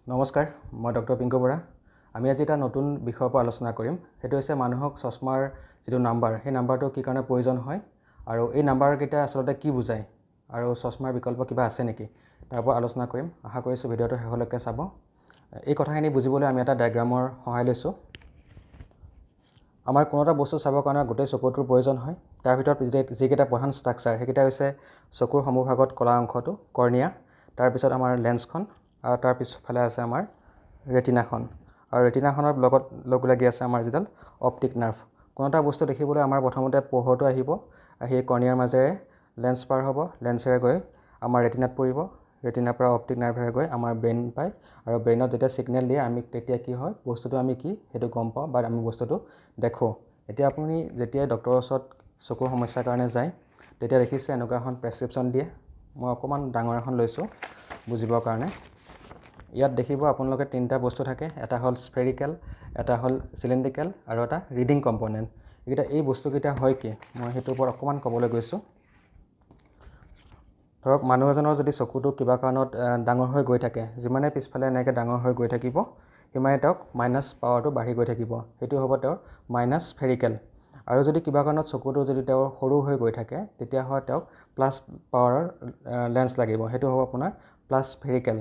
নমস্কাৰ, মই ডক্টৰ পিংকু বৰা। আমি আজি এটা নতুন বিষয়ৰ ওপৰত আলোচনা কৰিম। সেইটো হৈছে মানুহক চশমাৰ যিটো নাম্বাৰ, সেই নাম্বাৰটো কি কাৰণে প্ৰয়োজন হয় আৰু এই নাম্বাৰকেইটা আচলতে কি বুজায় আৰু চশমাৰ বিকল্প কিবা আছে নেকি, তাৰ ওপৰত আলোচনা কৰিম। আশা কৰিছোঁ ভিডিঅ'টো শেষলৈকে চাব। এই কথাখিনি বুজিবলৈ আমি এটা ডায়েগ্ৰামৰ সহায় লৈছোঁ। আমাৰ কোনো এটা বস্তু চাবৰ কাৰণে গোটেই চকুটোৰ প্ৰয়োজন হয়। তাৰ ভিতৰত যিকেইটা প্ৰধান ষ্ট্ৰাকচাৰ, সেইকেইটা হৈছে চকুৰ সন্মুখভাগত ক'লা অংশটো কৰ্ণিয়া, তাৰপিছত আমাৰ লেন্সখন, আৰু তাৰ পিছফালে আছে আমাৰ ৰেটিনাখন, আৰু ৰেটিনাখনৰ লগত লগ লাগি আছে আমাৰ যিডাল অপটিক নাৰ্ভ। কোনো এটা বস্তু দেখিবলৈ আমাৰ প্ৰথমতে পোহৰটো আহিব, আহি কৰ্ণিয়াৰ মাজেৰে লেন্স পাৰ হ'ব, লেন্সেৰে গৈ আমাৰ ৰেটিনাত পৰিব, ৰেটিনাৰ পৰা অপটিক নাৰ্ভেৰে গৈ আমাৰ ব্ৰেইন পায়, আৰু ব্ৰেইনত যেতিয়া ছিগনেল দিয়ে আমি তেতিয়া কি হয়, বস্তুটো আমি কি সেইটো গম পাওঁ বা আমি বস্তুটো দেখোঁ। এতিয়া আপুনি যেতিয়াই ডক্টৰৰ ওচৰত চকুৰ সমস্যাৰ কাৰণে যায়, তেতিয়া দেখিছে এনেকুৱা এখন প্ৰেছক্ৰিপশ্যন দিয়ে। মই অকণমান ডাঙৰ এখন লৈছোঁ বুজিবৰ কাৰণে। ইয়াত দেখিব আপোনালোকে তিনিটা বস্তু থাকে, এটা হ'ল স্ফেৰিকেল, এটা হ'ল চিলিণ্ড্ৰিকেল আৰু এটা ৰিডিং কম্পনেণ্ট। এইকেইটা, এই বস্তুকেইটা হয় কি, মই সেইটোৰ ওপৰত অকণমান ক'বলৈ গৈছোঁ। ধৰক মানুহ এজনৰ যদি চকুটো কিবা কাৰণত ডাঙৰ হৈ গৈ থাকে, যিমানে পিছফালে এনেকৈ ডাঙৰ হৈ গৈ থাকিব, সিমানে তেওঁক মাইনাছ পাৱাৰটো বাঢ়ি গৈ থাকিব। সেইটো হ'ব তেওঁৰ মাইনাছ স্ফেৰিকেল। আৰু যদি কিবা কাৰণত চকুটো যদি তেওঁৰ সৰু হৈ গৈ থাকে, তেতিয়া হয় তেওঁক প্লাছ পাৱাৰৰ লেন্স লাগিব, সেইটো হ'ব আপোনাৰ প্লাছ স্ফেৰিকেল।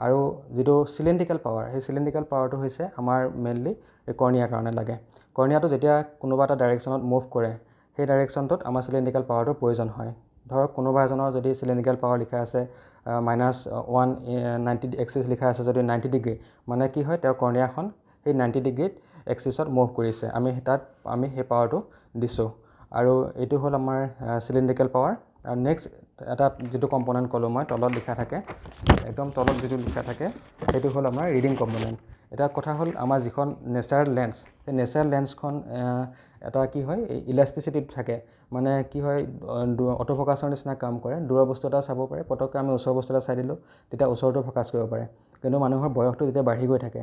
আৰু যিটো চিলিণ্ড্ৰিকেল পাৱাৰ, সেই চিলিণ্ড্ৰিকেল পাৱাৰটো হৈছে আমাৰ মেইনলি এই কৰ্ণিয়াৰ কাৰণে লাগে। কৰ্ণিয়াটো যেতিয়া কোনোবা এটা ডাইৰেকশ্যনত মুভ কৰে, সেই ডাইৰেকশ্যনটোত আমাৰ চিলিণ্ড্ৰিকেল পাৱাৰটোৰ প্ৰয়োজন হয়। ধৰক কোনোবা এজনৰ যদি চিলিণ্ড্ৰিকেল পাৱাৰ লিখা আছে -1 90 এক্সিছ লিখা আছে যদি 90 ডিগ্ৰী, মানে কি হয়, তেওঁৰ কৰ্ণিয়াখন সেই 90 ডিগ্ৰীত এক্সিছত মুভ কৰিছে, আমি তাত আমি সেই পাৱাৰটো দিছোঁ। আৰু এইটো হ'ল আমাৰ চিলিণ্ড্ৰিকেল পাৱাৰ। আৰু নেক্সট এটা যিটো কম্পনেণ্ট ক'লোঁ মই, তলত লিখা থাকে, একদম তলত যিটো লিখা থাকে, সেইটো হ'ল আমাৰ ৰিডিং কম্পনেণ্ট। এতিয়া কথা হ'ল, আমাৰ যিখন নেচাৰেল লেন্স, সেই নেচাৰেল লেন্সখন এটা কি হয়, ইলাষ্টিচিটিটো থাকে। মানে কি হয়, অট'ফ'কাছৰ নিচিনা কাম কৰে। দূৰৰ বস্তু এটা চাব পাৰে পটককৈ, আমি ওচৰৰ বস্তু এটা চাই দিলোঁ, তেতিয়া ওচৰটো ফ'কাছ কৰিব পাৰে। কিন্তু মানুহৰ বয়সটো যেতিয়া বাঢ়ি গৈ থাকে,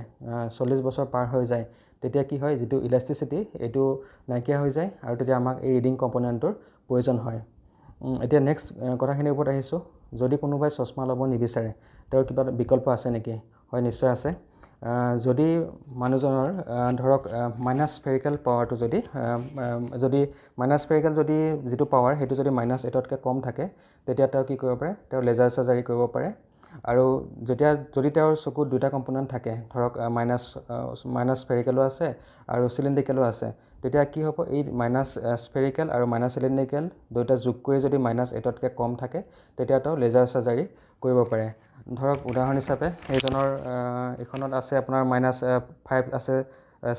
40 বছৰ পাৰ হৈ যায়, তেতিয়া কি হয়, যিটো ইলাষ্টিচিটি এইটো নাইকিয়া হৈ যায় আৰু তেতিয়া আমাক এই ৰিডিং কম্পনেণ্টটোৰ প্ৰয়োজন হয়। এতিয়া নেক্সট কথাখিনিৰ ওপৰত আহিছোঁ। যদি কোনোবাই চশমা ল'ব নিবিচাৰে, তেওঁৰ কিবা বিকল্প আছে নেকি? হয়, নিশ্চয় আছে। যদি মানুহজনৰ ধৰক মাইনাছ স্ফেৰিকেল পাৱাৰটো যদি যদি মাইনাছ স্ফেৰিকেল যদি যিটো পাৱাৰ, সেইটো যদি -8তকৈ কম থাকে, তেতিয়া তেওঁ কি কৰিব পাৰে? তেওঁ লেজাৰ চাৰ্জাৰী কৰিব পাৰে। আৰু যেতিয়া যদি তেওঁৰ চকুত দুটা কম্পনেণ্ট থাকে, ধৰক মাইনাছ মাইনাছ স্ফেৰিকেলো আছে আৰু চিলিণ্ড্ৰিকেলো আছে, তেতিয়া কি হ'ব? এই মাইনাছ স্ফেৰিকেল আৰু মাইনাছ চিলিণ্ড্ৰিকেল দুয়োটা যোগ কৰি যদি -8তকৈ কম থাকে, তেতিয়া তেওঁ লেজাৰ চাৰ্জাৰী কৰিব পাৰে। ধৰক উদাহৰণ হিচাপে এইজনৰ এইখনত আছে আপোনাৰ -5 আছে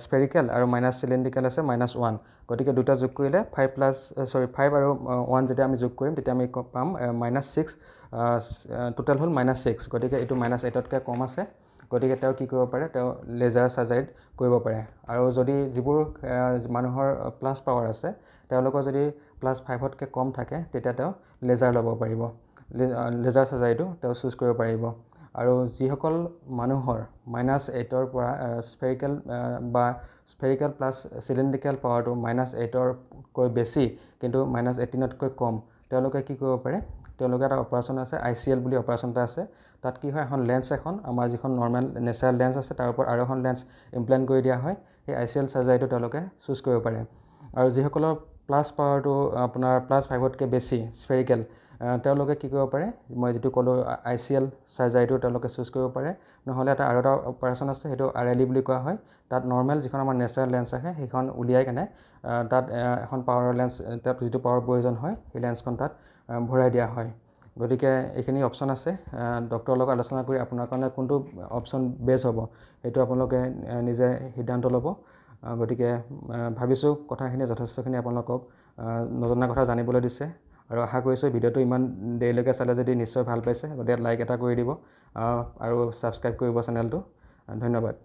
স্ফেৰিকেল আৰু মাইনাছ চিলিণ্ড্ৰিকেল আছে -1। গতিকে দুটা যোগ কৰিলে 5 প্লাছ, চৰি, 5 আৰু 1 যেতিয়া আমি যোগ কৰিম, তেতিয়া আমি পাম -6। টোটেল হ'ল -6। গতিকে এইটো -8তকৈ কম আছে। গতিকে তেওঁ কি কৰিব পাৰে? তেওঁ লেজাৰ চাৰ্জাৰীত কৰিব পাৰে। আৰু যদি যিবোৰ মানুহৰ প্লাছ পাৱাৰ আছে, তেওঁলোকৰ যদি +5তকৈ কম থাকে, তেতিয়া তেওঁ লেজাৰ ল'ব পাৰিব, লেজাৰ চাৰ্জাৰীটো তেওঁ চুজ কৰিব পাৰিব। আৰু যিসকল মানুহৰ -8ৰ পৰা স্ফেৰিকেল বা স্ফেৰিকেল প্লাছ চিলিণ্ড্ৰিকেল পাৱাৰটো -8ৰকৈ বেছি কিন্তু -18তকৈ কম, তেওঁলোকে কি কৰিব পাৰে? তেওঁলোকে এটা অপাৰেশ্যন আছে, ICL বুলি অপাৰেশ্যন এটা আছে। তাত কি হয়, এখন লেন্স এখন, আমাৰ যিখন নৰ্মেল নেচাৰেল লেন্স আছে, তাৰ ওপৰত আৰু এখন লেন্স ইমপ্লেণ্ট কৰি দিয়া হয়। সেই ICL চাৰ্জাৰীটো তেওঁলোকে চুজ কৰিব পাৰে। আৰু যিসকলৰ প্লাছ পাৱাৰটো আপোনাৰ +5তকৈ বেছি স্ফেৰিকেল, তেওঁলোকে কি কৰিব পাৰে? মই যিটো ক'লোঁ, ICL চাৰ্জাৰীটো তেওঁলোকে চুজ কৰিব পাৰে। নহ'লে এটা আৰু এটা অপাৰেশ্যন আছে, সেইটো RLE বুলি কোৱা হয়। তাত নৰ্মেল যিখন আমাৰ নেচাৰেল লেন্স আহে, সেইখন উলিয়াই কেনে তাত এখন পাৱাৰৰ লেন্স, তাত যিটো পাৱাৰ প্ৰয়োজন হয়, সেই লেন্সখন তাত ভৰাই দিয়া হয়। গতিকে এইখিনি অপশ্যন আছে। ডক্টৰৰ লগত আলোচনা কৰি আপোনাৰ কাৰণে কোনটো অপশ্যন বেষ্ট হ'ব, সেইটো আপোনালোকে নিজে সিদ্ধান্ত ল'ব। গতিকে ভাবিছোঁ কথাখিনি যথেষ্টখিনি আপোনালোকক নজনা কথা জানিবলৈ দিছে আৰু আশা কৰিছোঁ ভিডিঅ'টো ইমান দেৰিলৈকে চালে যদি নিশ্চয় ভাল পাইছে। গতিকে লাইক এটা কৰি দিব আৰু ছাবস্ক্ৰাইব কৰিব চেনেলটো। ধন্যবাদ।